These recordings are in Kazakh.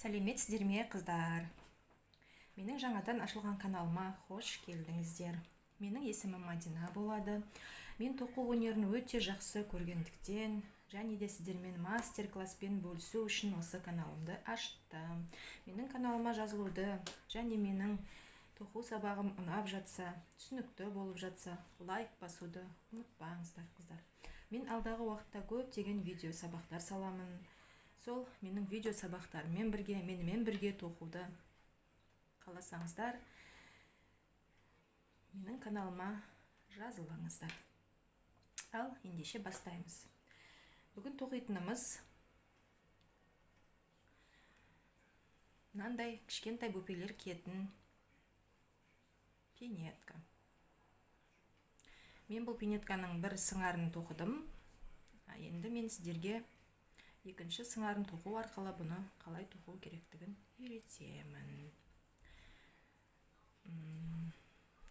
Сәлеметсіздер ме, қыздар? Менің жаңадан ашылған каналыма хош келдіңіздер. Менің есімім Мадина болады. Мен тоқу өнерін өте жақсы көргендіктен және де сіздермен мастер-класспен бөлісу үшін осы каналымды аштым. Менің каналыма жазылуды және менің тоқу сабағым ұнап жатса, түсінікті болып жатса, лайк басуды ұмытпаңыздар, қыздар. Мен алдағы уақытта көптеген видео сабақтар саламын. Сол менің видео сабақтарыммен бірге, менімен бірге тоқуды қаласаңыздар, менің каналыма жазылыңыздар. Ал ендеше бастаймыз. Бүгін тоқитынымыз мынандай кішкентай бөпелер киетін пинетка. Мен бұл пинетканың бір сыңарын тоқыдым. Енді мен сіздерге екінші сыңарын тоқу арқылы бұны қалай тоқу керектігін үйретемін.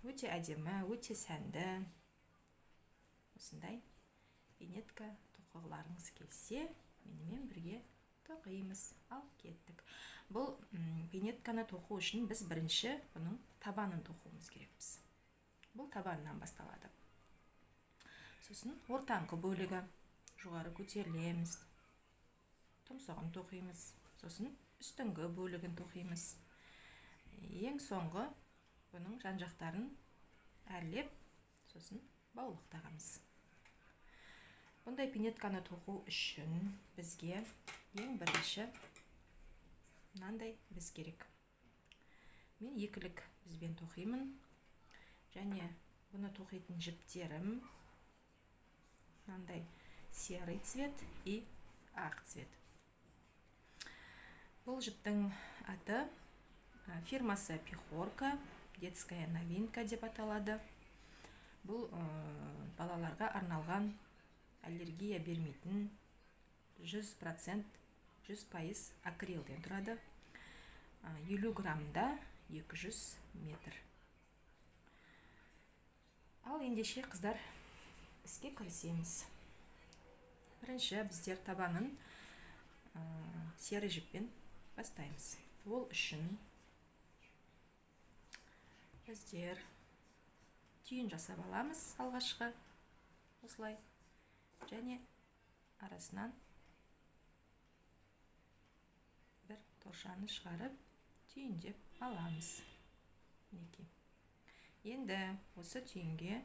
Өте әдемі, өте сәнді. Осындай пинетка тоқығыларыңыз келсе, менімен бірге тоқимыз. Ал кеттік. Бұл пинетканы тоқу үшін біз бірінші бұның табанын тоқуымыз керекпіз. Бұл табанынан басталады. Сосын ортаңғы бөлігі жоғары көтерілеміз. Тұмсығын тоқимыз. Сосын үстіңгі бөлігін тоқимыз. Ең соңғы бұның жан-жақтарын әрлеп, сосын баулық тағамыз. Бұндай пинетканы тоқу үшін бізге ең бірінші мынандай біз керек. Мен екілік бізбен тоқимын. Және бұны тоқитын жіптерім мынандай серый цвет и ақ цвет. Бұл жіптің аты, фирмасы Пехорка, детская новинка деп аталады. Бұл балаларға арналған, аллергия бермейтін, 100%, 100% акрилден тұрады. 50 граммда 200 метр. Ал ендеше, қыздар, іске кірісеміз. Бірінші біздер табанын серый жіппен бастаймыз. Ол үшін біздер түйін жасап аламыз алғашқы осылай және арасынан бір торшаны шығарып түйіндеп аламыз. Мінекей. Енді осы түйінге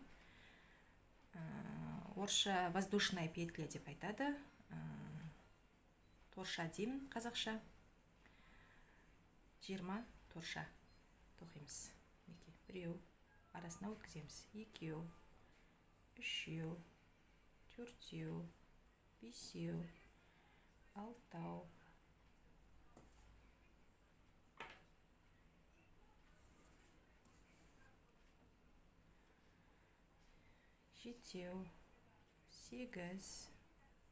орысша воздушная петля деп айтады, торша деймін қазақша. 20 торша тоқимыз. Мінекей, біреу, арасына өткіземіз, екеу, үшеу, төртеу, бесеу, алтау, жетеу, сегіз,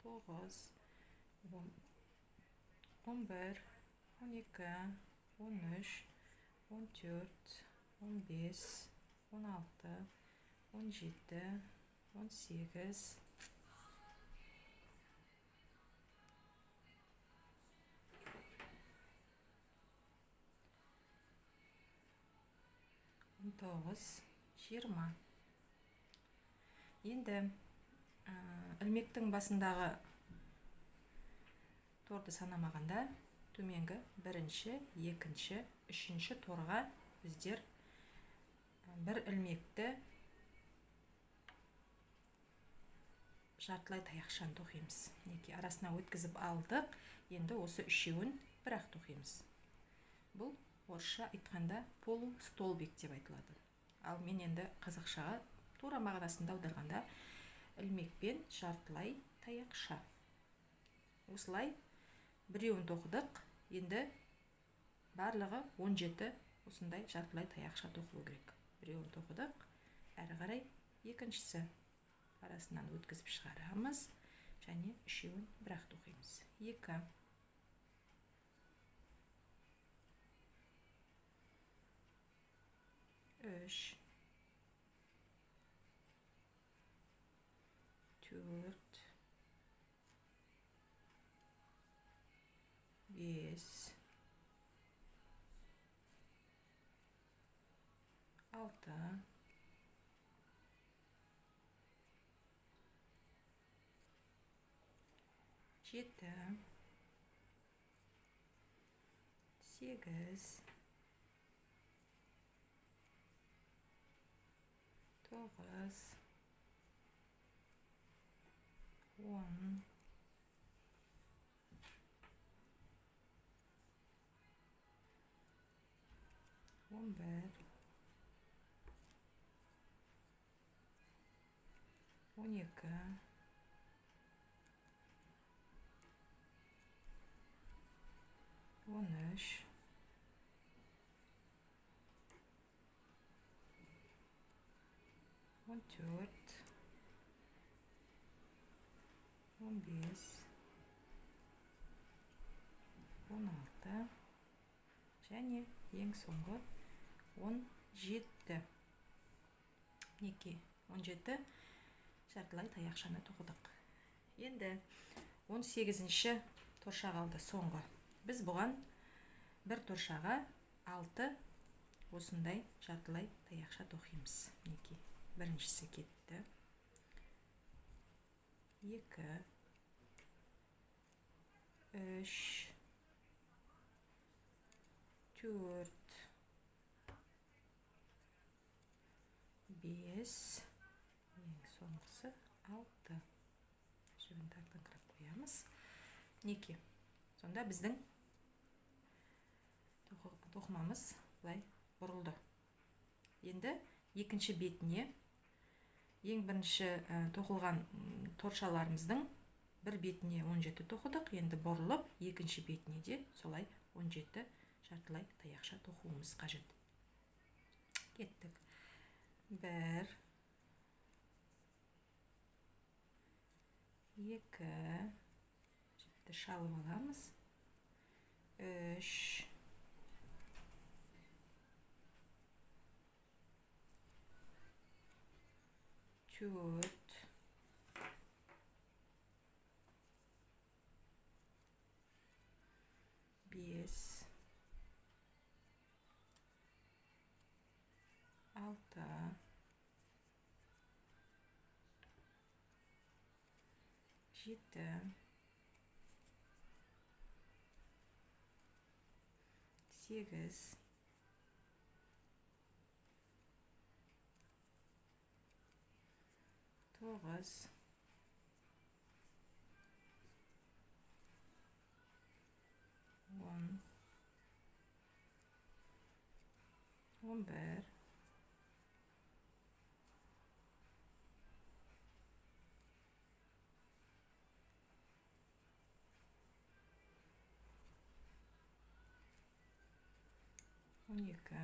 тоғыз, он, 11, 12, 13, 14, 15, 16, 17, 18, 19, 20. Енді ілмектің басындағы торды санамағанда төменгі бірінші, екінші, үшінші торға біздер бір ілмекті жартылай таяқшаны тоқимыз. Мінекей, арасына өткізіп алдық. Енді осы үшеуін бір-ақ тоқимыз. Бұл орысша айтқанда полустолбик деп айтылады. Ал мен енді қазақшаға тура мағынасында аударғанда ілмекпен жартылай таяқша. Осылай біреуін тоқыдық. Енді барлығы 17 осындай жартылай таяқша тоқылу керек. Біреуін тоқыдық, әрі қарай екіншісі арасынан өткізіп шығарамыз және үшеуін бір-ақ тоқимыз. 2, 3, 4, 5, 6, 7, 8, 9, 10, 11, 12, 13, 14, 15, 16 және ең соңғы 17. Мінекей, 17 жартылай таяқшаны тоқыдық. Енді 18-ші торша қалды, соңғы. Біз бұған бір торшаға 6 осындай жартылай таяқша тоқимыз. Мінекей, біріншісі кетті. 2, 3, 4, 5, ең соңғысы 6. Жібін тартыңқырап қоямыз. Мінекей, сонда біздің тоқымамыз былай бұрылды. Енді екінші бетіне ең бірінші тоқылған торшаларымыздың бір бетіне 17 тоқыдық. Енді бұрылып екінші бетіне де солай 17 жартылай таяқша тоқуымыз қажет. Кеттік. 1, 2, жіпті шалып аламыз. 3, 4, 5, 6, 7, 8, 9, 10, 11, 12,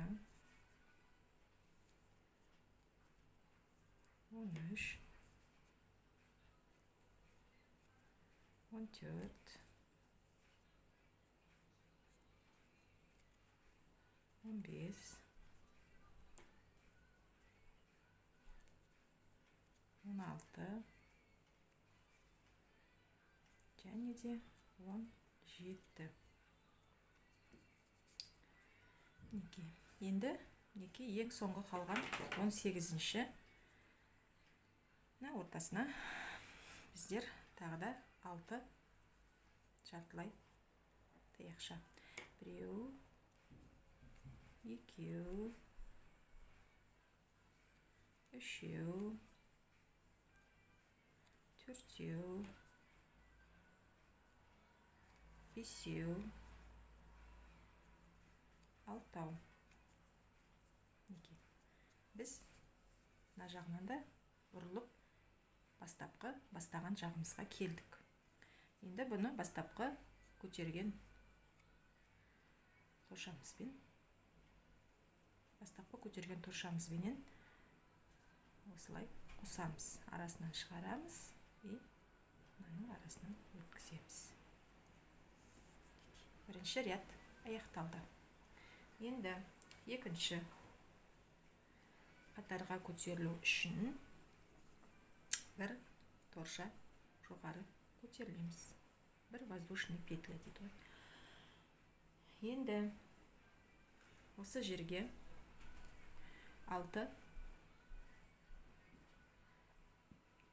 13, 14, 15, 16 және де 17. Мінекей, енді мінекей ең соңғы қалған 18-ші мына ортасына біздер тағы да 6 жартылай таяқша. 1, 2, 3, 4, 5, 6. Мінекей, біз мына жағынан да бұрылып бастапқы бастаған жағымызға келдік. Енді бұны бастапқы көтерген торшамызбен, бастапқы көтерген торшамызбенен осылай қосамыз, арасынан шығарамыз и мынаның арасынан өткіземіз. Бірінші ряд аяқталды. Енді екінші қатарға көтерілу үшін бір торша жоғары көтерілеміз. Бір воздушный петля дейді ғой. Енді осы жерге 6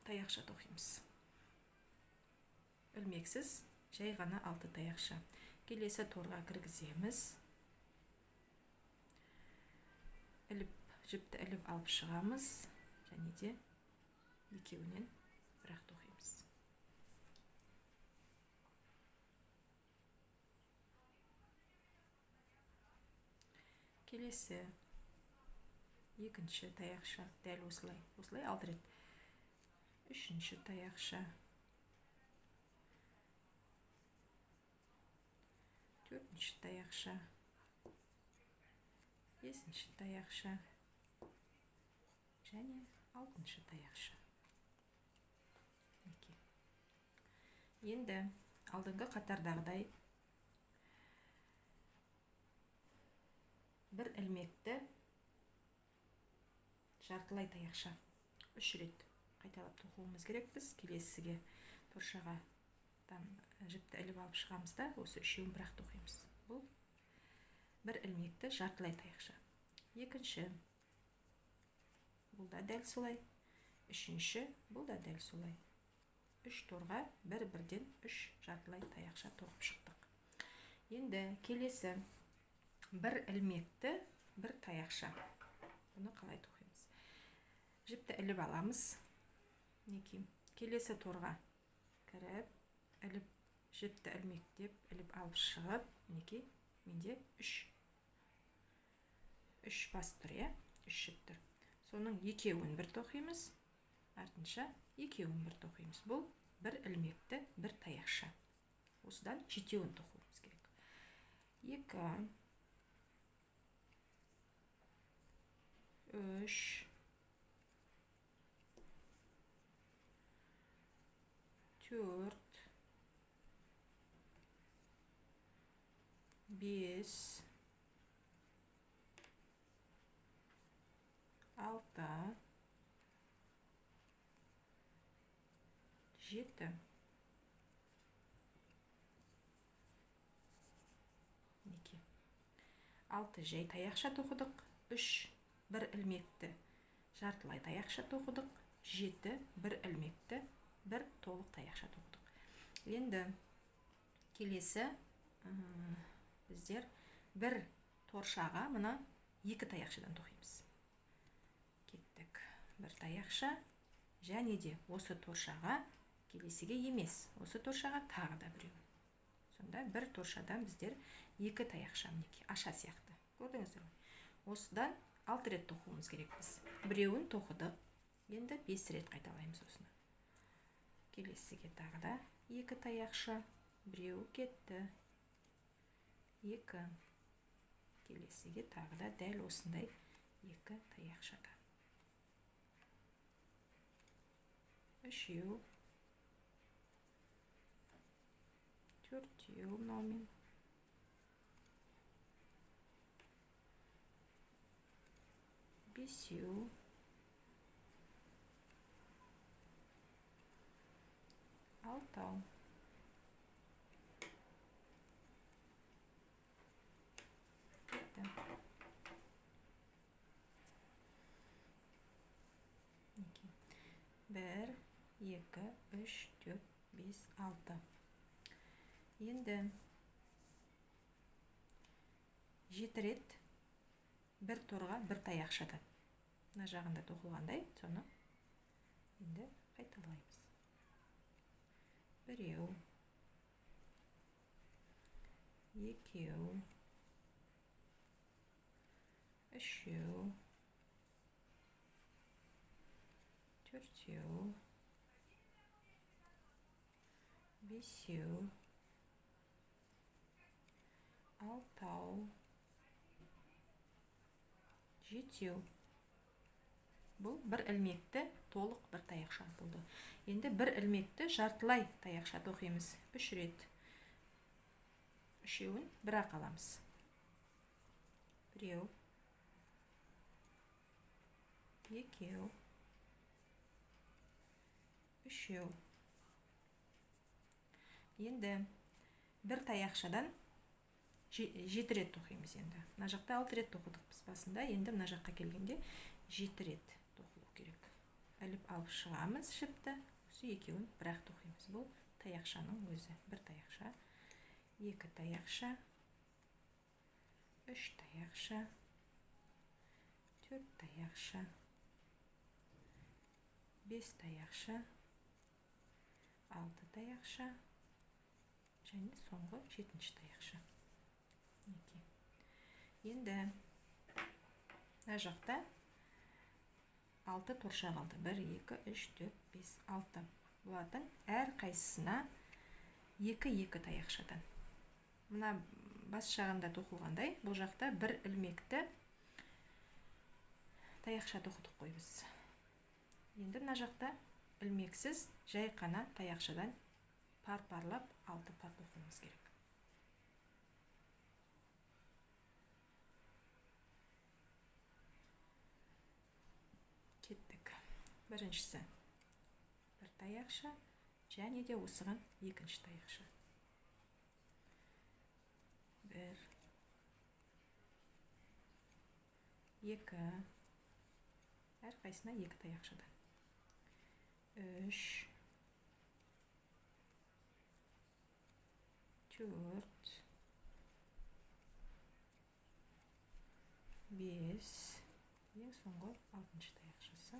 таяқша тоқимыз. Ілмексіз жай ғана 6 таяқша. Келесі торға кіргіземіз. Іліп, жіпті іліп алып шығамыз және де екеуінен бір-ақ тоқимыз. Келесі екінші таяқша дәл осылай, осылай 6 рет. Үшінші таяқша, төртінші таяқша, бесінші таяқша және алтыншы таяқша. Мінекей. Енді алдыңғы қатардағыдай бір ілмекті жартылай таяқша 3 рет қайталап тоқуымыз керекпіз. Келесіге торшаға жіпті іліп алып шығамыз да, осы үшеуін бір-ақ тоқимыз. Бұл бір ілмекті жартылай таяқша. Екінші, бұл да дәл солай. Үшінші, бұл да дәл солай. 3 торға бір-бірден 3 жартылай таяқша тоқып шықтық. Енді келесі бір ілмекті бір таяқша. Бұны қалай тоқимыз? Жіпті іліп аламыз. Мінекей, келесі торға кіріп, іліп, жіпті ілмектеп, іліп алып шығып, мінекей, менде 3 бас тұр, иә? 3 жіп тұр. Соның екеуін бір тоқимыз, артынша екеуін бір тоқимыз. Бұл бір ілмекті бір таяқша. Осыдан жетеуін тоқуымыз керек. 2, 3, 4, 5, 6, 7. Мінекей. 6 жай таяқша тоқыдық, 3 бір ілмекті жартылай таяқша тоқыдық, 7 бір ілмекті бір толық таяқша тоқыдық. Енді келесі біздер бір торшаға мына 2 таяқшадан тоқимыз. Кеттік. Бір таяқша және де осы торшаға келесіге емес, осы торшаға тағы да біреу. Сонда бір торшадан біздер 2 таяқша, мінекей, аша сияқты. Көрдіңіздер ғой? Осыдан 6 рет тоқуымыз керекпіз. Біреуін тоқыдық. Енді 5 рет қайталаймыз осыны. Келесіге тағы да 2 таяқша, біреу кетті. 2. Келесіге тағы да дәл осындай 2 таяқшадан. 3, 4 мынаумен. 5, 6. Кетті. Мінекей. 1, 2, 3, 4, 5, 6. Енді 7 рет бір торға бір таяқшадан. Мына жағында тоқылғандай, соны енді қайталаймыз. 1, 2, 3, 4, 5, 6, 7. Бұл бір ілмекті толық бір таяқша болды. Енді бір ілмекті жартылай таяқша тоқимыз. 3 рет. Үшеуін бір-ақ аламыз. 1, 2, 3. Енді бір таяқшадан 7 рет тоқимыз енді. Мына жақта 6 рет тоқыдық біз басында, енді мына жаққа келгенде 7 рет тоқылу керек. Іліп алып шығамыз жіпті, осы екеуін бір-ақ тоқимыз. Бұл таяқшаның өзі. 1 таяқша, 2 таяқша, 3 таяқша, 4 таяқша, 5 таяқша, 6 таяқша және соңғы 7-ші таяқша. Мінекей. Енді мына жақта 6 торша қалды. 1, 2, 3, 4, 5, 6. Бұлардың әр қайсысына 2-2 таяқшадан. Мына бас жағында тоқылғандай, бұл жақта бір ілмекті таяқша тоқыдық қой біз. Енді мына жақта ілмексіз жай қана таяқшадан пар-парлап 6 пар тоқуымыз керек. Кеттік. Біріншісі бір таяқша және де осыған екінші таяқша. 1, 2, әрқайсысына 2 таяқшадан. 3, 4, 5, ең соңғы 6-шы таяқшасы.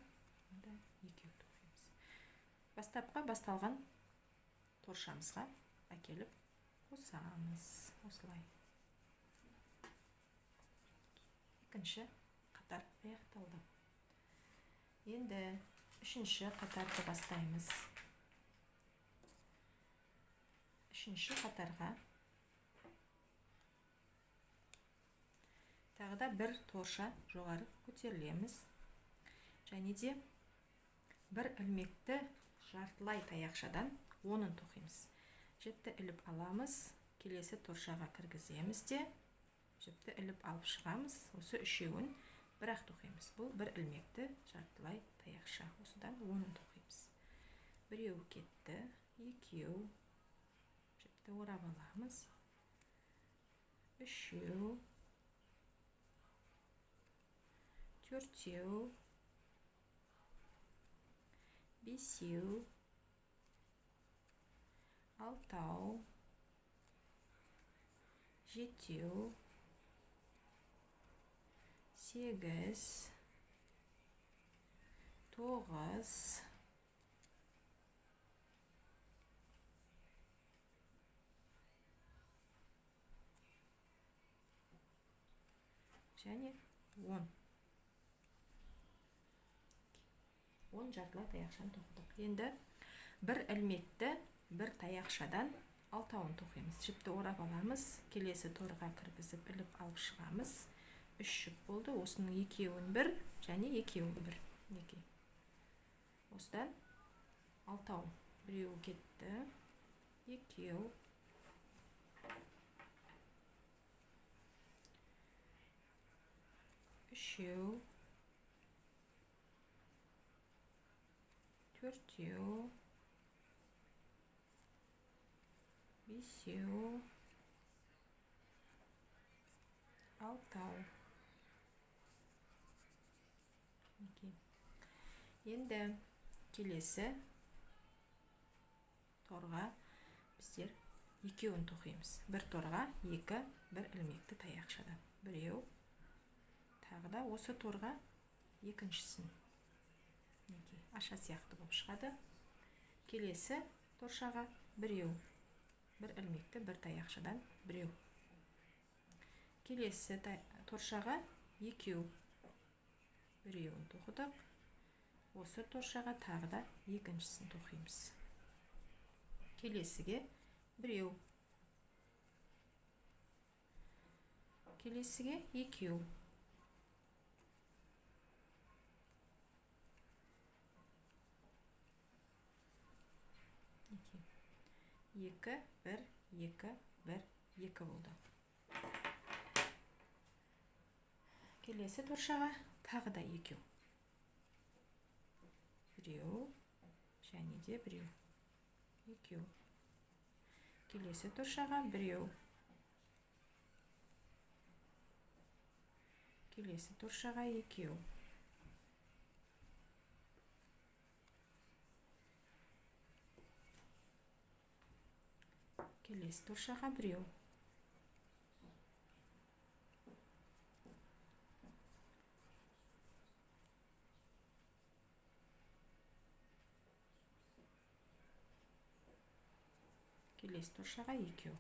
Онда екеу тоқимыз. Бастапқы басталған торшамызға әкеліп қосамыз. Осылай. Екінші қатар аяқталды. Енді үшінші қатарды бастаймыз. Үшінші қатарға тағы да бір торша жоғары көтерілеміз. Және де бір ілмекті жартылай таяқшадан онын тоқимыз. Жіпті іліп аламыз, келесі торшаға кіргіземіз де жіпті іліп алып шығамыз. Осы үшеуін бір-ақ тоқимыз. Бұл бір ілмекті жартылай таяқша. Осыдан онын тоқимыз. Біреу кетті, екеу, жіпті орап аламыз, үшеу, төртеу, бесеу, алтау, жетеу, 8, 9, және 10. 10 жартылай таяқшаны тоқыдық. Енді бір ілмекті бір таяқшадан алтауын тоқимыз. Жіпті орап аламыз, келесі торға кіргізіп іліп алып шығамыз. 3 жіп болды. Осының екеуін бір және екеуін бір. Мінекей. Осыдан алтау. Біреуі кетті, екеу, үшеу, төртеу, бесеу, алтау. Енді келесі торға біздер екеуін тоқимыз. Бір торға екі бір ілмекті таяқшадан. Біреу, тағы да осы торға екіншісін. Мінекей, аша сияқты болып шығады. Келесі торшаға біреу, бір ілмекті бір таяқшадан біреу. Келесі торшаға екеу, біреуін тоқыдық. Осы торшаға тағы да екіншісін тоқимыз. Келесіге біреу, келесіге екеу. Екі, бір, екі, бір, екі болды. Келесі торшаға тағы да екеу. Біреу және де біреу. Екеу. Келесі торшаға біреу. Келесі торшаға екеу. Келесі торшаға біреу. Келесі торшаға екеу.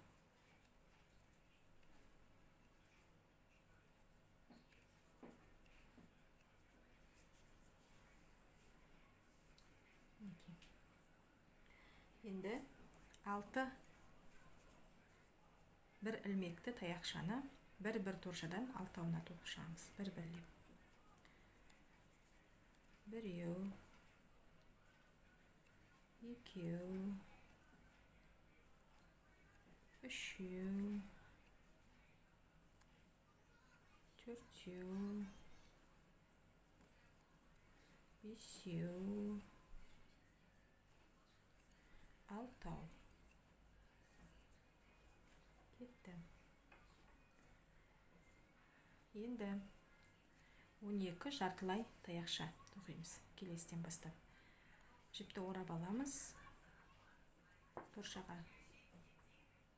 Енді 6 бір ілмекті таяқшаны бір-бір торшадан алтауына тоқып шығамыз, бір-бірлеп. Біреу, екеу, үшеу, төртеу, бесеу, алтау. Кетті. Енді 12 жартылай таяқша тоқимыз. Келесіден бастап жіпті орап аламыз. Торшаға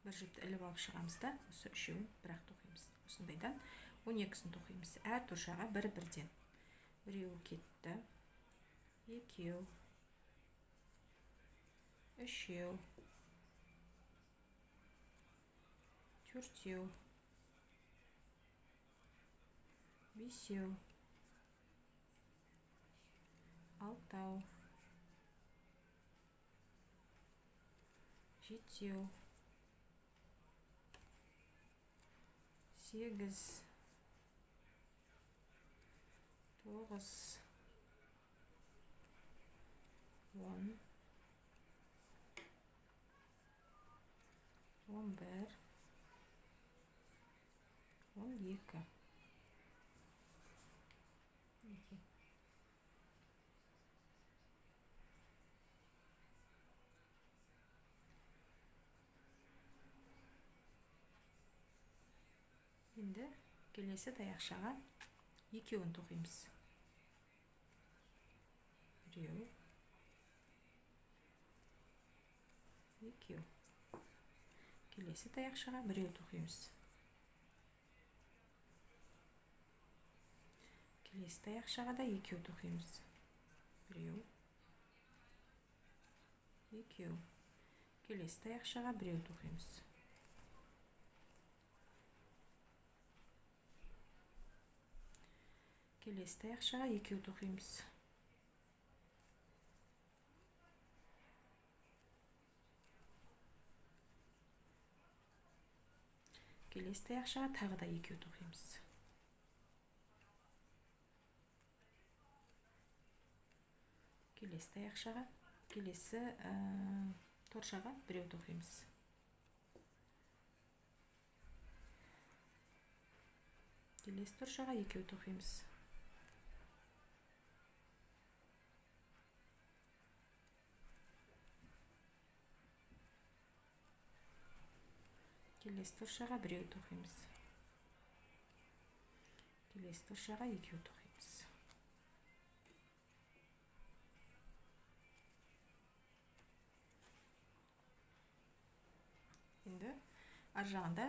бір жіпті іліп алып шығамыз да, осы үшеуін бірақ тоқимыз. Осындайдан 12-сін тоқимыз. Әр торшаға бір-бірден. Біреу кетті, екеу, үшеу, төртеу, бесеу, алтау, жетеу, сегіз, тоғыз, он, 11, 12. Енді келесі таяқшаға екеуін тоқимыз. Біреу, екеу. Келесі таяқшаға біреу тоқимыз. Келесі таяқшаға да екеу тоқимыз. Біреу, екеу. Келесі таяқшаға біреу тоқимыз. Келесі таяқшаға екеу тоқимыз. Келесі таяқшаға тағы да екеу тоқимыз. Келесі таяқшаға, келесі торшаға біреу тоқимыз. Келесі торшаға екеу тоқимыз. Келесі торшаға біреу тоқимыз. Келесі торшаға екеу тоқимыз. Енді ар жағында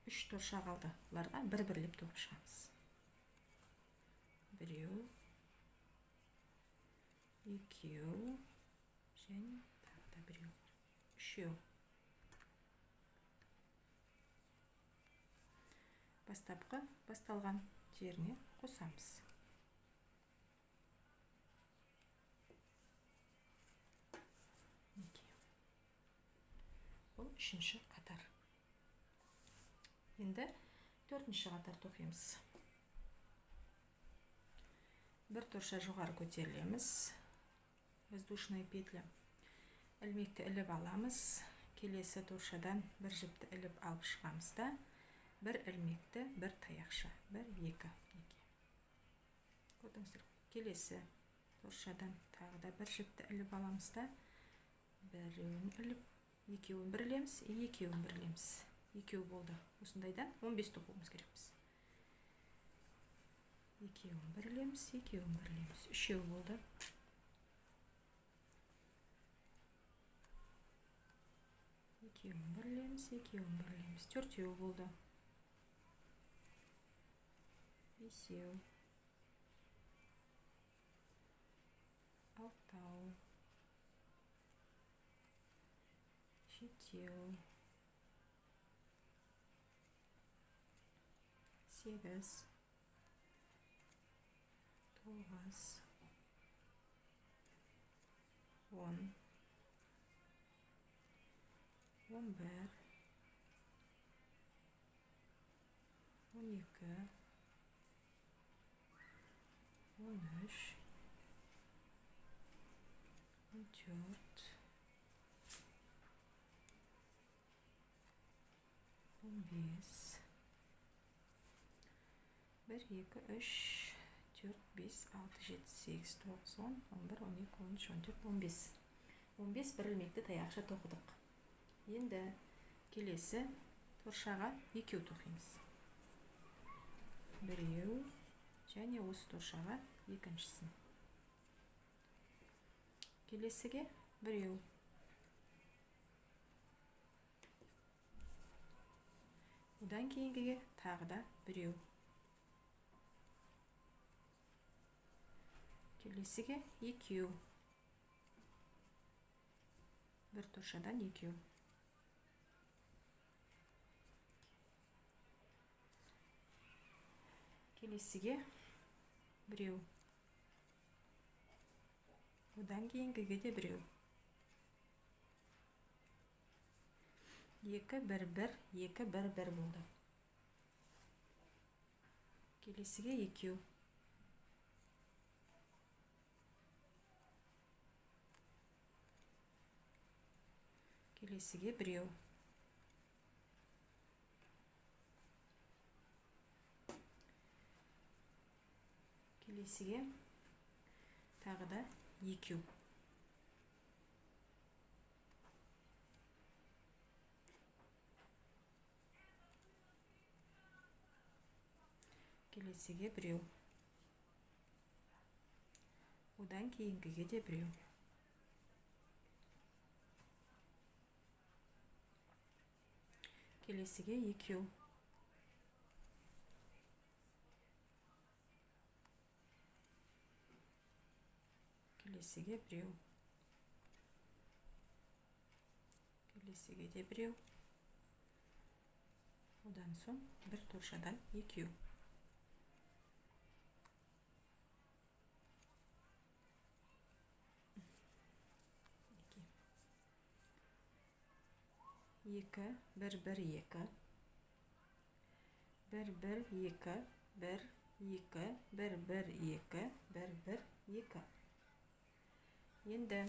3 торша қалды. Бұларға бір-бірлеп тоқып шығамыз. Біреу, екеу және тағы да біреу. Үшеу. Бастапқы басталған жеріне қосамыз. Бұл үшінші қатар. Енді төртінші қатар тоқимыз. Бір торша жоғары көтерілеміз. Воздушная петля. Ілмекті іліп аламыз. Келесі торшадан бір жіпті іліп алып шығамыз да, бір ілмекті, бір таяқша, бір, екі. Көрдіңіздер. Келесі торшадан тағы да бір жіпті іліп аламыз да, біреуін іліп, екеуін бірлеміз, екеуін бірлеміз. Екеу болды. Осындайдан 15 тоқуымыз керекпіз. Екеуін бір ілеміз, екеуін бір ілеміз. Үшеу болды. Екеуін бір ілеміз, екеуін бір ілеміз. Төртеу болды. Бесеу. Алтау. Жетеу. 8. 9. 10. 11. 12. 13. 14. 15. 1, 2, 3, 4, 5, 6, 7, 8, 9, 10, 11, 12, 13, 14, 15. 15 бір ілмекті таяқша тоқыдық. Енді келесі торшаға екеу тоқимыз. Біреу және осы торшаға екіншісін. Келесіге біреу. Одан кейінгіге тағы да біреу. Келесіге екеу. Бір торшадан екеу. Келесіге біреу. Одан кейінгіге де біреу. 2, 1, 1, 2, 1, 1 болды. Келесіге екеу. Келесіге біреу. Келесіге тағы да екеу. Келесіге біреу. Одан кейінгіге де біреу. Келесіге екеу. Келесіге біреу. Келесіге де біреу. Одан соң бір торшадан екеу. 2, 1, 1, 2. 1, 1, 2, 1, 2, 1, 1, 2, 1, 1, 2. Енді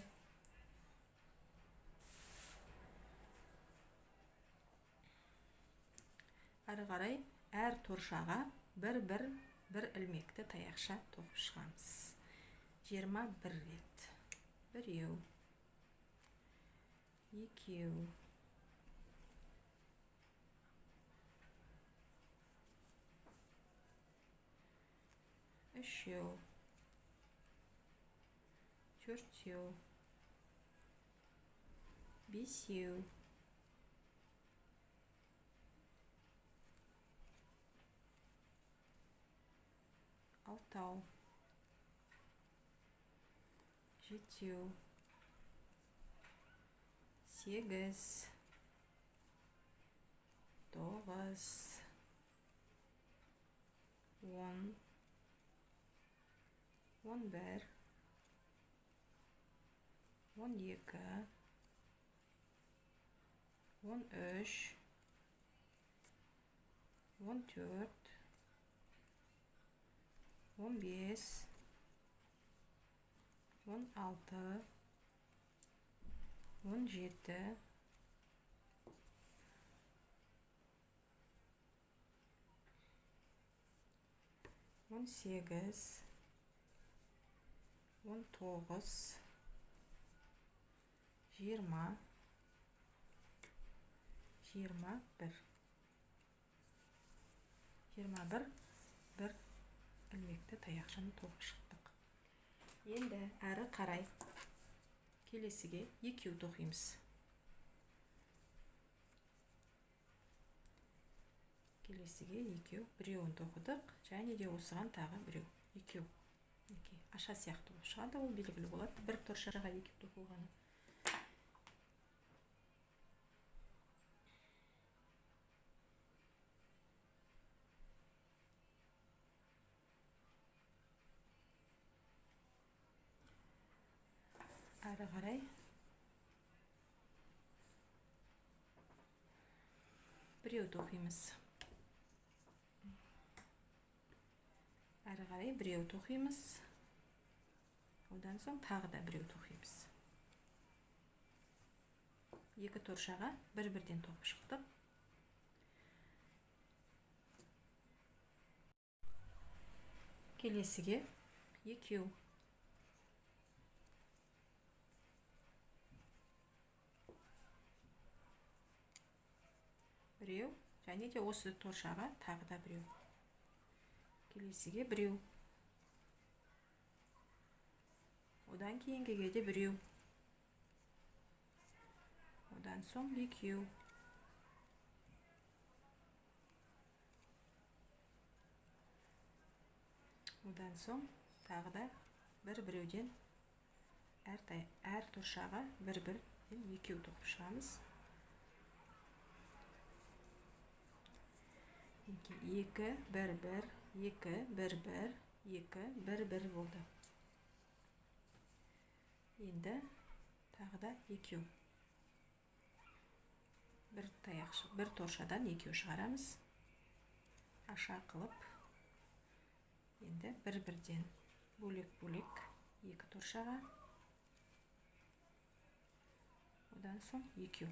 ары қарай әр торшаға бір бір бір ілмекті таяқша тоқып шығамыз. 21 рет. Біреу, екеу, үшеу, төртеу, бесеу, алтау, жетеу, 8, 9, 10, 11, 12, 13, 14, 15, 16, 17, 18, 19, 20, 21, 21, бір ілмекті таяқшаны тоқып шықтық. Енді әрі қарай келесіге екеу тоқимыз. Келесіге екеу, біреуін тоқыдық, және де осыған тағы біреу, екеу. Мінекей, аша сияқты болып шығады, ол белгілі болады, бір торшаға екеу тоқылғаны. Әрі қарай біреу тоқимыз. Әрі қарай біреу тоқимыз. Одан соң тағы да біреу тоқимыз. Екі торшаға бір-бірден тоқып шықтық. Келесіге екеу. Біреу, және де осы торшаға тағы да біреу. Келесіге біреу. Одан кейінгіге де біреу. Одан соң екеу. Одан соң тағы да бір біреуден әр торшаға бір-бірден екеу тоқып шығамыз. Екі, бір, бір, екі, бір, бір, екі, бір, бір болды. Енді тағы да екеу. Бір таяқшы, бір торшадан екеу шығарамыз. Аша қылып. Енді бір-бірден бөлек-бөлек екі торшаға. Одан соң екеу.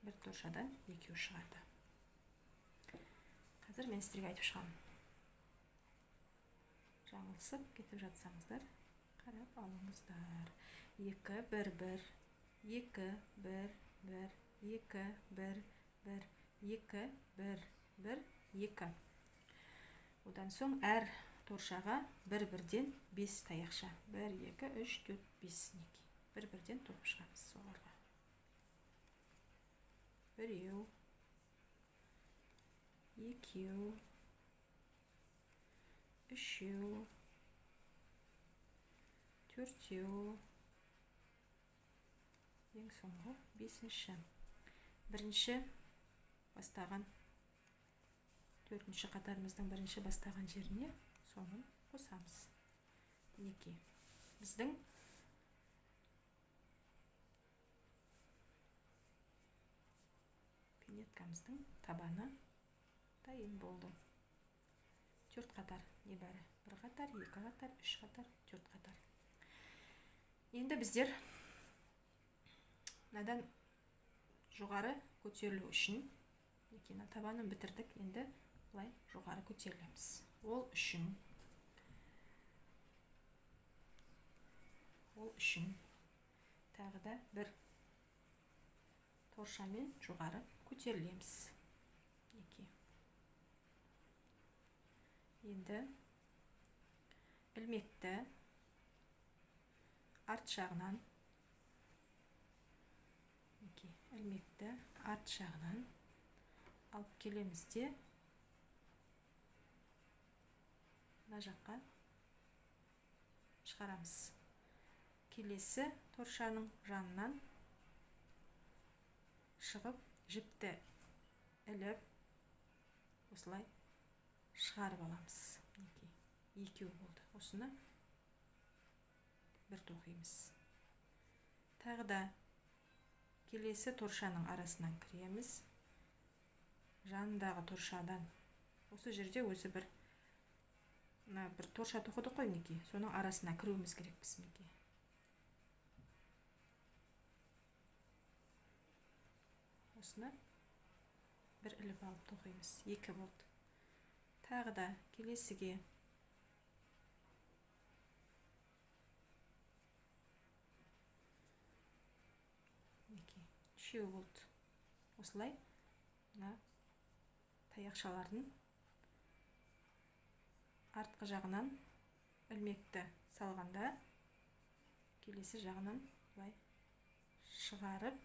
Бір торшадан екеу шығады. Қазір мен сіздерге айтып шығамын. Жаңылысып кетіп жатсаңыздар, қарап алыңыздар. 2, 1, 1, 2, 1, 1, 2, 1, 1, 2, 1, 1, 2. Одан соң әр торшаға бір-бірден 5 таяқша. 1, 2, 3, 4, 5. Бір-бірден тоқып шығамыз соларға. Біреу, екеу, үшеу, төртеу, ең соңғы бесінші. Бірінші бастаған, төртінші қатарымыздың бірінші бастаған жеріне соңын қосамыз. Мінекей, біздің пинеткамыздың табаны дайын болды. 4 қатар небәрі. 1 қатар, 2 қатар, 3 қатар, 4 қатар. Енді біздер мынадан жоғары көтерілу үшін, мінекей, мына табанын бітірдік, енді былай жоғары көтерілеміз. Ол үшін тағы да бір торшамен жоғары көтерілеміз. Мінекей. Енді ілмекті арт жағынан, мінекей, ілмекті арт жағынан алып келеміз де мына жаққа шығарамыз. Келесі торшаның жанынан шығып, жіпті іліп, осылай шығарып аламыз. Мінекей, екеу болды. Осыны бір тоқимыз. Тағы да келесі торшаның арасынан кіреміз. Жанындағы торшадан осы жерде өзі бір мына бір торша тоқыдық қой, мінекей, соның арасына кіруіміз керекпіз, мінекей. Осыны бір іліп алып тоқимыз. Екі болды. Тағы да келесіге мінекей, үшеу болды. Осылай мына таяқшалардың Артқы жағынан ілмекті салғанда келесі жағынан былай шығарып,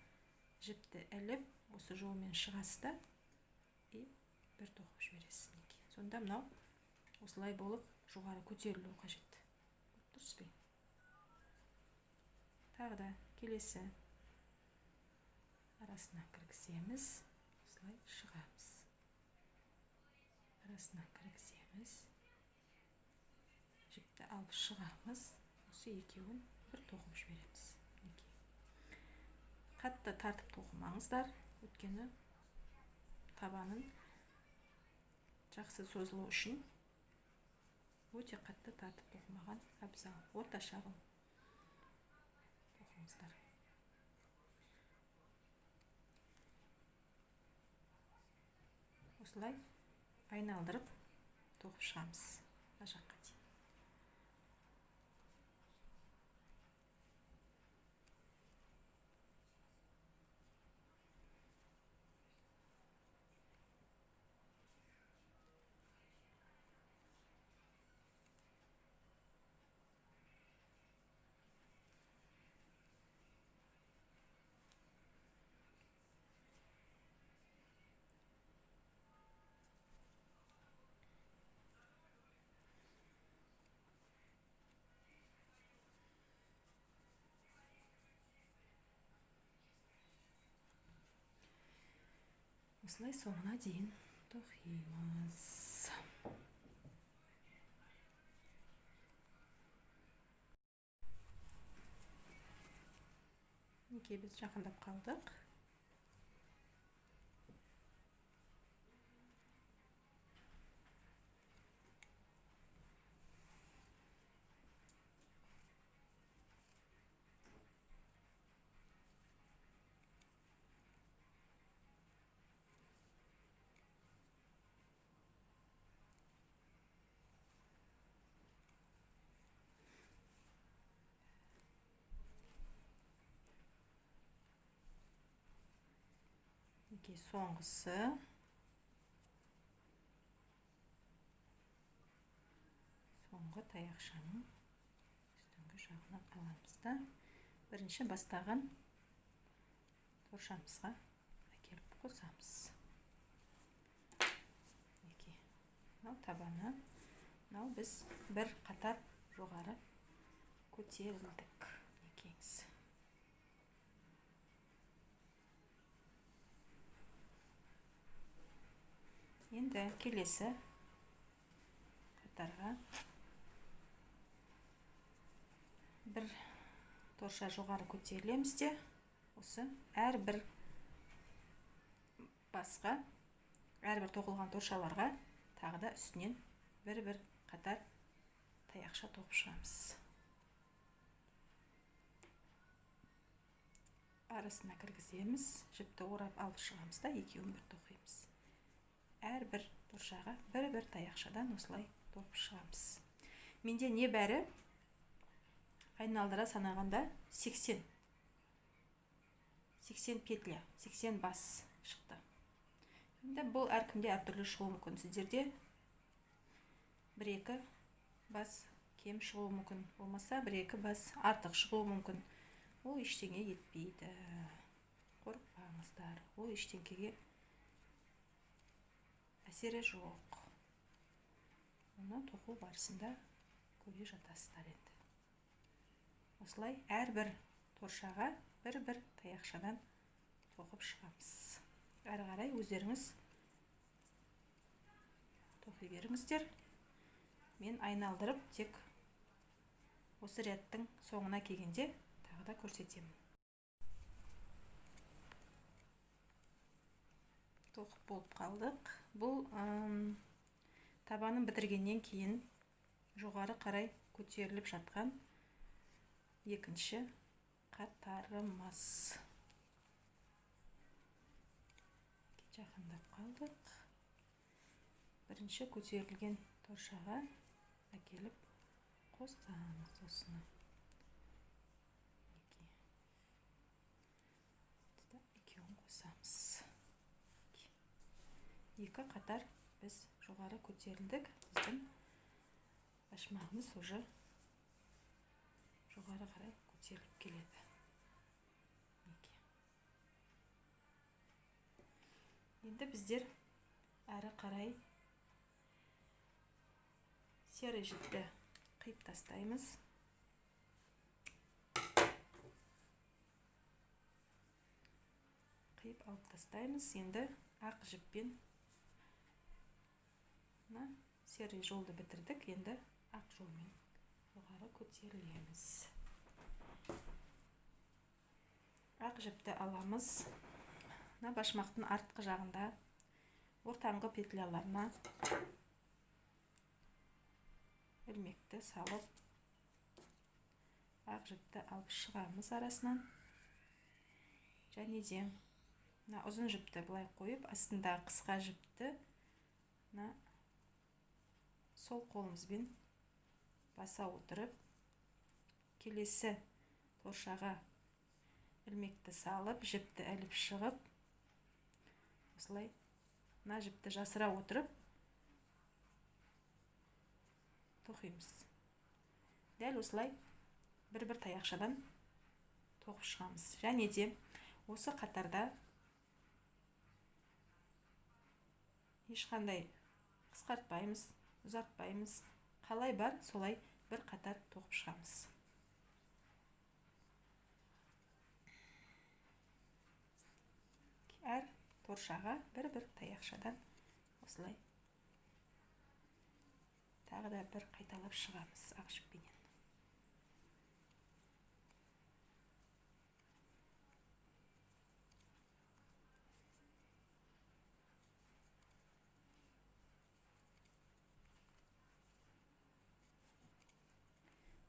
жіпті іліп, осы жолмен шығасыз да и бір тоқып жібересіз. Мінекей. Сонда мынау осылай болып жоғары көтерілу қажет. Көріп тұрсыз ба? Тағы да келесі арасына кіргіземіз, осылай шығамыз. Арасына кіргіземіз, жіпті алып шығамыз, осы екеуін бір тоқып жібереміз. Мінекей. Қатты тартып тоқымаңыздар, өйткені табанын жақсы созылу үшін өте қатты тартып тоқымаған абзал. Орташа қылып тоқыңыздар. Осылай айналдырып тоқып шығамыз мына жаққа дейін. Осылай соңына дейін тоқимыз. Мінекей, біз жақындап қалдық. Мінекей, соңғысы. Соңғы таяқшаның үстіңгі жағынан аламыз да, бірінші бастаған торшамызға әкеліп қосамыз. Мінекей, мынау табаны, мынау біз бір қатар жоғары көтерілдік. Мінекейіңіз. Енді келесі қатарға бір торша жоғары көтерілеміз де, осы әрбір басқа, әрбір тоқылған торшаларға тағы да үстінен бір-бір қатар таяқша тоқып шығамыз. Арасына кіргіземіз, жіпті орап алып шығамыз да, екеуін бір тоқимыз. Әрбір торшаға бір-бір таяқшадан осылай тоқып шығамыз. Менде не бәрі айналдыра санағанда 80 петля, 80 бас шықты. Енді бұл әркімде әртүрлі шығуы мүмкін. Сіздерде 1-2 бас кем шығуы мүмкін, болмаса 1-2 бас артық шығуы мүмкін. Ол ештеңе етпейді. Қорықпаңыздар, ол ештеңеге әсері жоқ. Оны тоқу барысында көре жатасыздар енді. Осылай әрбір торшаға бір-бір таяқшадан тоқып шығамыз. Әрі қарай өздеріңіз тоқи беріңіздер. Мен айналдырып тек осы ряттың соңына келгенде тағы да көрсетемін. Тоқып болып қалдық. Бұл табанын бітіргеннен кейін жоғары қарай көтеріліп жатқан екінші қатарымыз. Жақындап қалдық. Бірінші көтерілген торшаға әкеліп қосамыз осыны. Екеуін қосамыз. Екі қатар біз жоғары көтерілдік. Біздің Башмағымыз уже жоғары қарай көтеріліп келеді. Мінекей. Енді біздер әрі қарай серый жіпті қиып тастаймыз. Қиып алып тастаймыз. Енді ақ жіппен мына серый жолды бітірдік. Енді ақ жолмен жоғары көтерілеміз. Ақ жіпті аламыз. Мына башмақтың артқы жағында ортаңғы петляларына ілмекті салып ақ жіпті алып шығамыз арасынан. Және де мына ұзын жіпті былай қойып, астындағы қысқа жіпті мына сол қолымызбен баса отырып, келесі торшаға ілмекті салып, жіпті іліп шығып, осылай мына жіпті жасыра отырып тоқимыз. Дәл осылай бір-бір таяқшадан тоқып шығамыз. Және де осы қатарда ешқандай қысқартпаймыз, ұзартпаймыз. Қалай бар, солай бір қатар тоқып шығамыз. Әр торшаға бір-бір таяқшадан осылай тағы да бір қайталап шығамыз ақ жіппенен.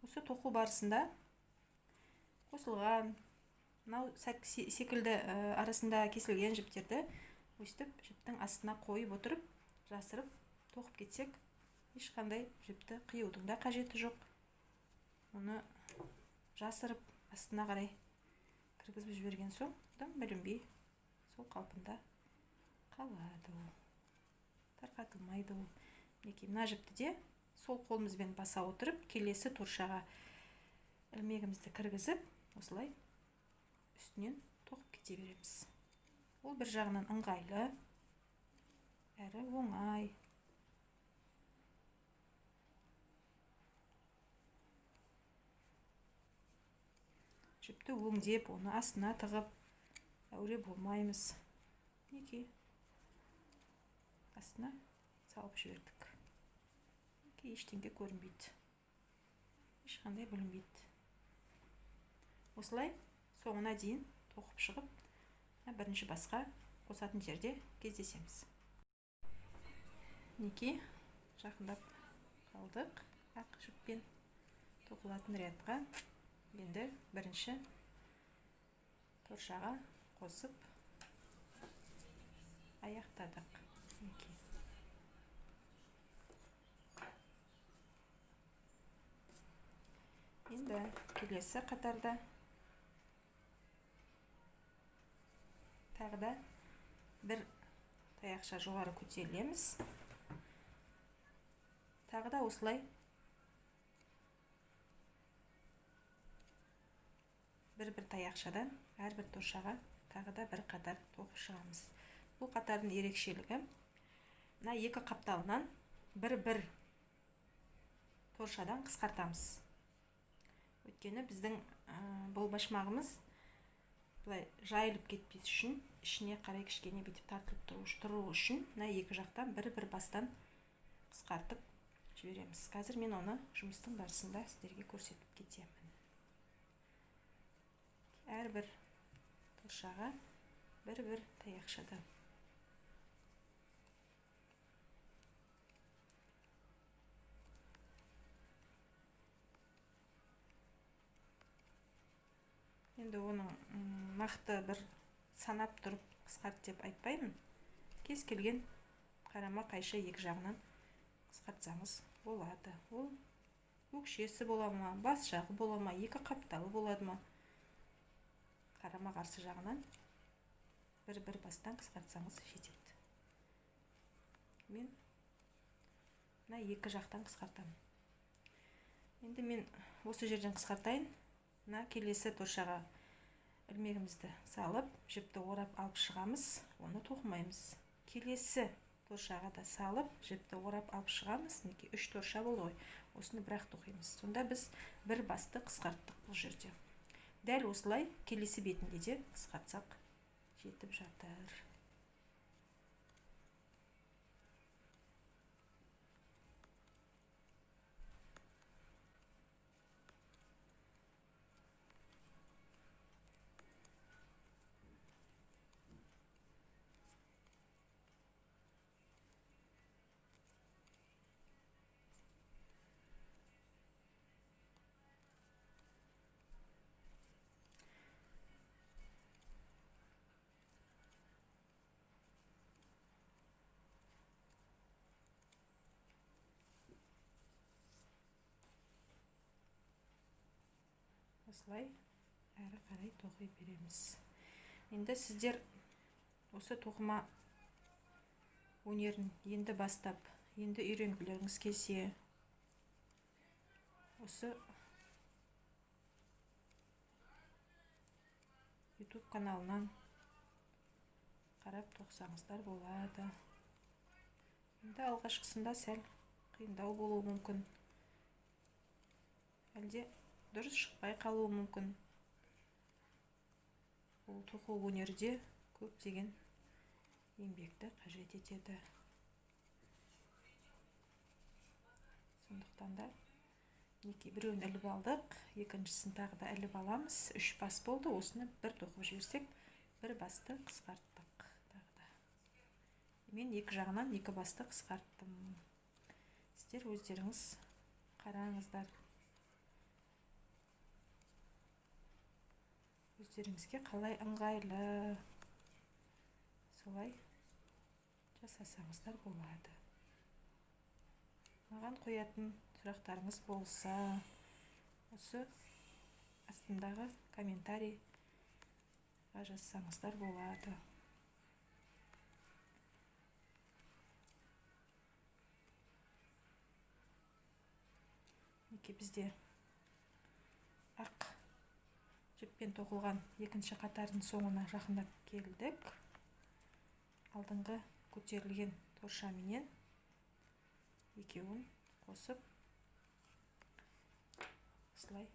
Осы тоқу барысында қосылған мынау секілді арасында кесілген жіптерді өстіп жіптің астына қойып отырып жасырып тоқып кетсек, ешқандай жіпті қиюдың да қажеті жоқ. Оны жасырып астына қарай кіргізіп жіберген соң дым білінбей сол қалпында қалады ол. Тарқатылмайды ол. Мінекей мына жіпті де сол қолымызбен баса отырып, келесі торшаға ілмегімізді кіргізіп, осылай үстінен тоқып кете береміз. Ол бір жағынан ыңғайлы, әрі оңай. Жіпті өңдеп, оны астына тығып, әуре болмаймыз. Мінекей, астына салып жібердік. Мінекей, ештеңе көрінбейді, ешқандай білінбейді. Осылай соңына дейін тоқып шығып, бірінші басқа қосатын жерде кездесеміз. Мінекей, жақындап қалдық ақ жіппен тоқылатын рядқа. Енді бірінші торшаға қосып аяқтадық. Мінекей. Енді келесі қатарда тағы да бір таяқша жоғары көтерілеміз. Тағы да осылай бір-бір таяқшадан әрбір торшаға тағы да бір қатар тоқып шығамыз. Бұл қатардың ерекшелігі мына екі қапталынан бір-бір торшадан қысқартамыз. Өйткені біздің бұл башмағымыз былай жайылып кетпес үшін, ішіне қарай кішкене бүйтіп тартылып тұру үшін мына екі жақтан бір-бір бастан қысқартып жібереміз. Қазір мен оны жұмыстың барысында сіздерге көрсетіп кетемін. Әрбір торшаға бір-бір таяқшадан. Енді оның нақты бір санап тұрып қысқарт деп айтпаймын. Кез келген қарама қайшы екі жағынан қысқартсаңыз болады. Ол өкшесі бола ма, бас жағы бола ма, екі қапталы болады ма, қарама қарсы жағынан бір-бір бастан қысқартсаңыз жетеді. Мен мына екі жақтан қысқартамын. Енді мен осы жерден қысқартайын. Мына келесі торшаға ілмегімізді салып, жіпті орап алып шығамыз, оны тоқымаймыз. Келесі торшаға да салып, жіпті орап алып шығамыз. Мінекей 3 торша болды ғой. Осыны бірақ тоқимыз. Сонда біз бір басты қысқарттық бұл жерде. Дәл осылай келесі бетінде де қысқартсақ жетіп жатыр. Осылай әрі қарай тоқи береміз. Енді сіздер осы тоқыма өнерін енді бастап, енді үйренгілеріңіз келсе, осы YouTube каналынан қарап тоқсаңыздар болады. Енді алғашқысында сәл қиындау болуы мүмкін. Әлде дұрыс шықпай қалуы мүмкін. Бұл тоқу өнері де көптеген еңбекті қажет етеді. Сондықтан да мінекей біреуін іліп алдық, екіншісін тағы да іліп аламыз. 3 бас болды, осыны бір тоқып жіберсек, бір басты қысқарттық тағы да. Мен екі жағынан екі басты қысқарттым. Сіздер өздеріңіз қараңыздар. Өздеріңізге қалай ыңғайлы, солай жасасаңыздар болады. Маған қоятын сұрақтарыңыз болса, осы астындағы комментарийға жазсаңыздар болады. Мінекей бізде ақ жіппен тоқылған екінші қатардың соңына жақындап келдік. Алдыңғы көтерілген торшаменен екеуін қосып осылай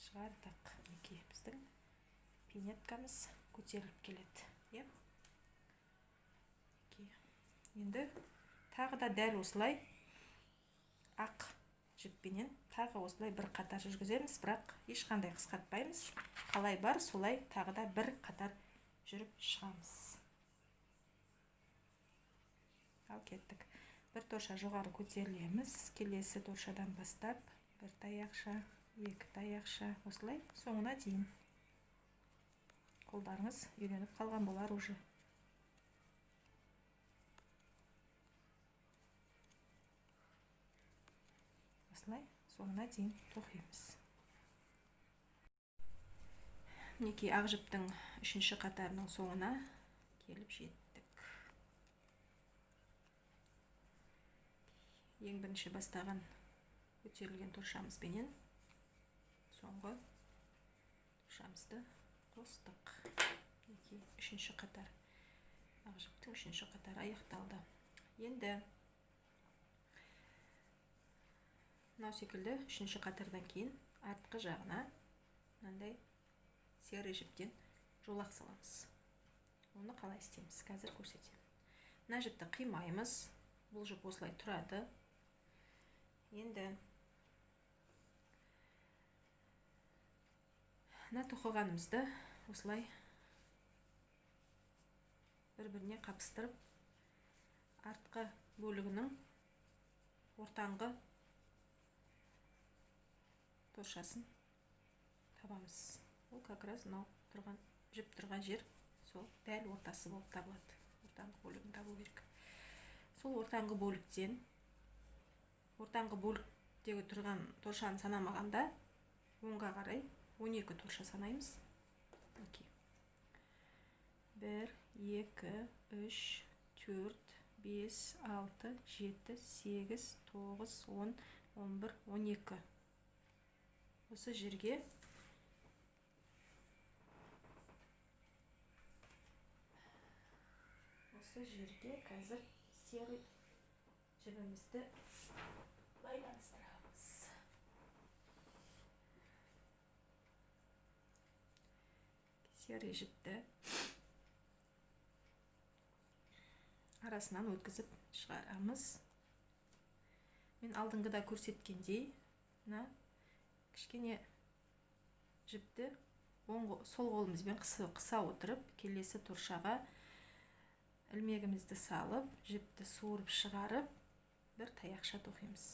шығардық. Мінекей біздің пинеткамыз көтеріліп келеді. Иә. Енді тағы да дәл осылай ақ жіппенен тағы осылай бір қатар жүргіземіз, бірақ ешқандай қысқартпаймыз. Қалай бар, солай тағы да бір қатар жүріп шығамыз. Ал кеттік. Бір торша жоғары көтерілеміз. Келесі торшадан бастап бір таяқша, екі таяқша, осылай соңына дейін. Қолдарыңыз үйреніп қалған болар уже. Осылай соңына дейін тоқимыз. Мінекей ақ жіптің үшінші қатарының соңына келіп жеттік. Ең бірінші бастаған көтерілген торшамызбенен соңғы торшамызды қостық. Мінекей үшінші қатар, ақ жіптің үшінші қатары аяқталды. Енді мынау секілді үшінші қатардан кейін артқы жағына мынандай серый жіптен жолақ саламыз. Оны қалай істейміз, қазір көрсетемін. Мына жіпті қимаймыз, бұл жіп осылай тұрады. Енді мына тоқығанымызды осылай бір-біріне қапыстырып, артқы бөлігінің ортаңғы торшасын табамыз. Ол как раз мынау тұрған жіп тұрған жер, сол дәл ортасы болып табылады. Ортаңғы бөлігін табу керек. Сол ортаңғы бөліктен, ортаңғы бөліктегі тұрған торшаны санамағанда оңға қарай 12 торша санаймыз. Окей. 1, 2, 3, 4, 5, 6, 7, 8, 9, 10, 11, 12. Осы жерге қазір серый жібімізді байланыстырамыз. Серый жіпті арасынан өткізіп шығарамыз. Мен алдыңғыда көрсеткендей, мына кішкене жіпті сол қолымызбен қыса отырып, келесі торшаға ілмегімізді салып, жіпті суырып шығарып, бір таяқша тоқимыз.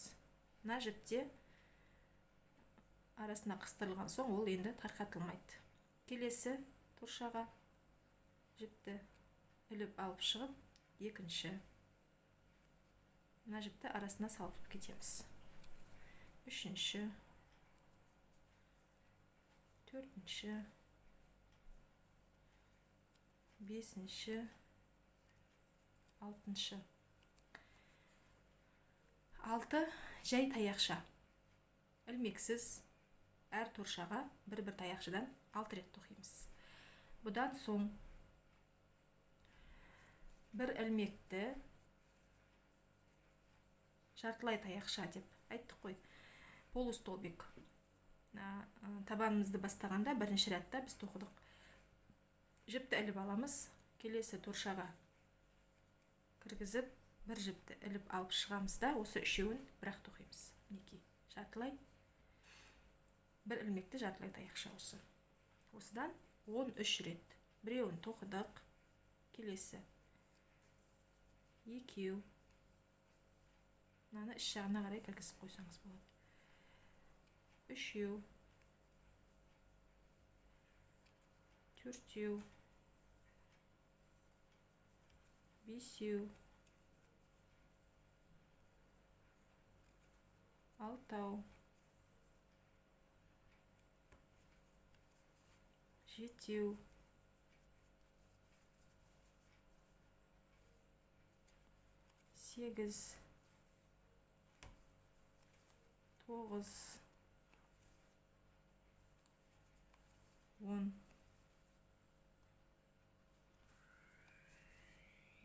Мына жіпте арасына қыстырылған соң ол енді тарқатылмайды. Келесі торшаға жіпті іліп алып шығып, екінші мына жіпті арасына салып кетеміз. Үшінші, төртінші, бесінші, алтыншы. 6 жай таяқша. Ілмексіз әр торшаға бір-бір таяқшадан 6 рет тоқимыз. Бұдан соң бір ілмекті жартылай таяқша деп айттық қой, полустолбик. Табанымызды бастағанда бірінші рядта біз тоқыдық. Жіпті іліп аламыз, келесі торшаға кіргізіп, бір жіпті іліп алып шығамыз да, осы үшеуін бірақ тоқимыз. Мінекей, жартылай бір ілмекті жартылай таяқша осы. Осыдан 13 рет. Біреуін тоқыдық, келесі екеу. Мынаны іш жағына қарай кіргізіп қойсаңыз болады. Үшеу, төртеу, бесеу, алтау, жетеу, сегіз, тоғыз, 10,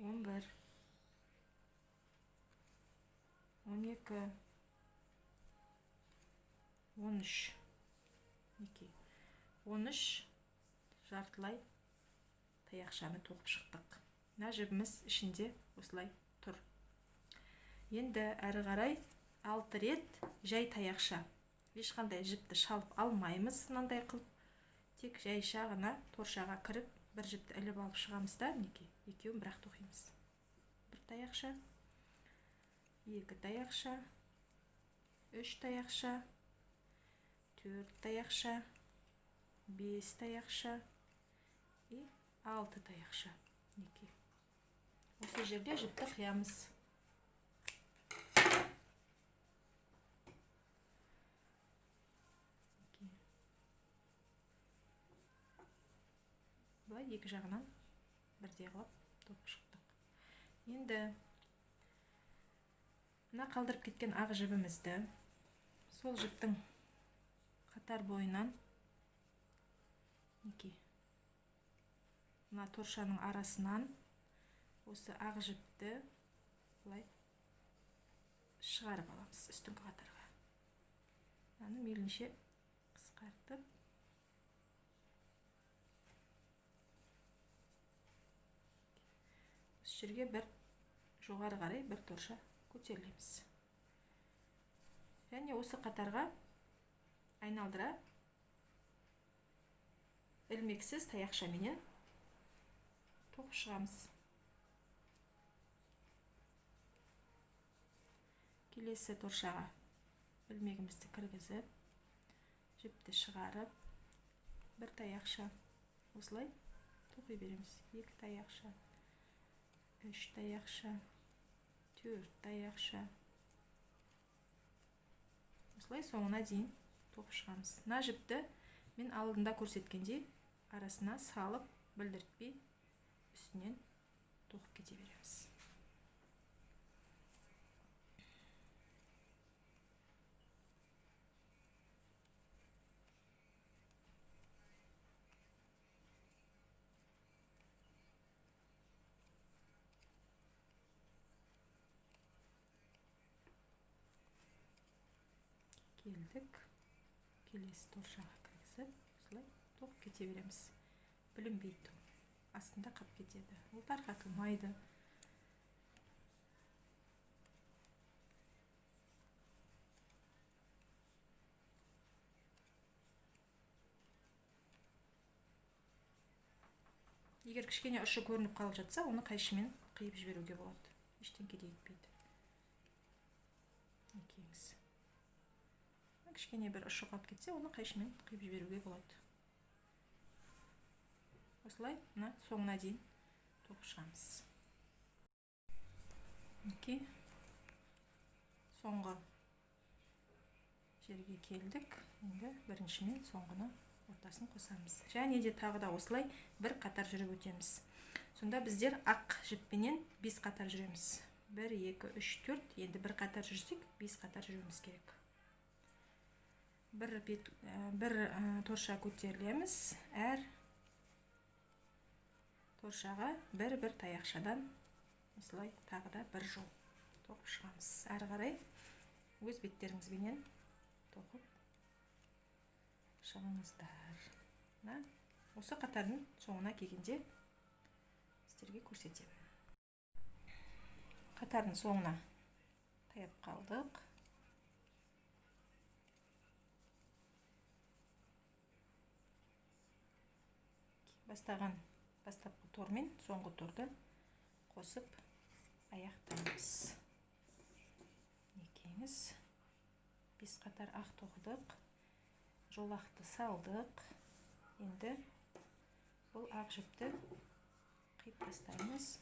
11, 12, 13. Мінекей, 13 жартылай таяқшаны тоқып шықтық. Мына жібіміз ішінде осылай тұр. Енді әрі қарай 6 рет жай таяқша. Ешқандай жіпті шалып алмаймыз, мынандай қылып. Тек жайша ғана торшаға кіріп, бір жіпті іліп алып шығамыз да, мінекей, екеуін бірақ тоқимыз. Бір таяқша, екі таяқша, үш таяқша, төрт таяқша, бес таяқша и 6 таяқша. Мінекей. Осы жерде жіпті қиямыз. Былай екі жағынан бірдей қылып тоқып шықтық. Енді мына қалдырып кеткен ақ жібімізді сол жіптің қатар бойынан, мінекей, мына торшаның арасынан осы ақ жіпті былай шығарып аламыз үстіңгі қатарға. Мынаны мейлінше қысқартып, осы жерге бір жоғары қарай бір торша көтерілеміз. Және осы қатарға айналдыра ілмексіз таяқшаменен тоқып шығамыз. Келесі торшаға ілмегімізді кіргізіп, жіпті шығарып, бір таяқша осылай тоқи береміз. Екі таяқша, үш таяқша, төрт таяқша. Осылай соңына дейін тоқып шығамыз. Мына жіпті мен алдында көрсеткендей арасына салып, білдіртпей үстінен тоқып кете береміз. Келдік, келесі торшаға кіргізіп, осылай тоқып кете береміз. Білінбейді, астында қап кетеді. Ол тарқатылмайды. Егер кішкене ұшы көрініп қалып жатса, оны қайшымен қиып жіберуге болады. Ештеңке де етпейді. Мінекейіңіз. Кішкене бір ұшы қалып кетсе, оны қайшымен қиып жіберуге болады. Осылай мына соңына дейін тоқып шығамыз. Мінекей, соңғы жерге келдік. Енді бірінші мен соңғыны ортасын қосамыз. Және де тағы да осылай бір қатар жүріп өтеміз. Сонда біздер ақ жіппенен 5 қатар жүреміз. 1, 2, 3, 4. Енді бір қатар жүрсек, 5 қатар жүруіміз керек. Бір бет, бір торша көтерілеміз. Әр торшаға бір-бір таяқшадан осылай тағы да бір жол тоқып шығамыз. Әрі қарай өз беттеріңізбенен тоқып шығыңыздар. Мына осы қатардың соңына келгенде сіздерге көрсетемін. Қатардың соңына таяп қалдық. Бастаған бастапқы тормен соңғы торды қосып аяқтаймыз. Мінекейіңіз, 5 қатар ақ тоқыдық, жолақты салдық. Енді бұл ақ жіпті қиып тастаймыз.